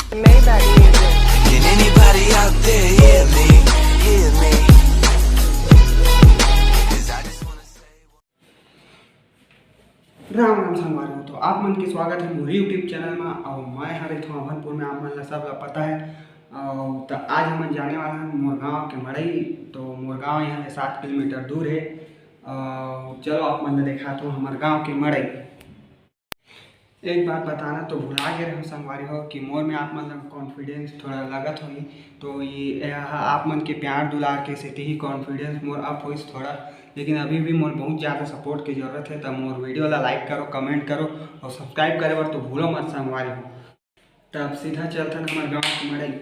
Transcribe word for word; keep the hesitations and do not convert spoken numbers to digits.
Maybach music. Can anybody out there hear me? Hear me? 'Cause I just wanna say Ram Ram संगवारी हो, तो आप मन के स्वागत है मोर YouTube चैनल में। और मैं हर रहिथों अभनपुर में, आप मन ला सब ला पता है। और त आज हमन जाने वाला हन मोर गांव के मड़ई। तो मोर गांव यहाँ ले सात किलोमीटर दूर है। और चलो आप मन ला देखाथों हमर गांव के मड़ई। एक बात बताना तो भुला गे रहूं संगवारी हो कि मोर में आप मन ला कॉन्फिडेंस थोड़ा लगत होही, तो ये, ये ह आप मन के प्यार दुलार के सेती ही कॉन्फिडेंस मोर अप होइस थोड़ा। लेकिन अभी भी मोर बहुत ज़्यादा सपोर्ट के जरूरत है, त मोर वीडियो ला लाइक करो, कमेंट करो और सब्सक्राइब करे बर तो भूलो मत संगवारी हो। तब सीधा चलथन हमर गांव के मड़ई।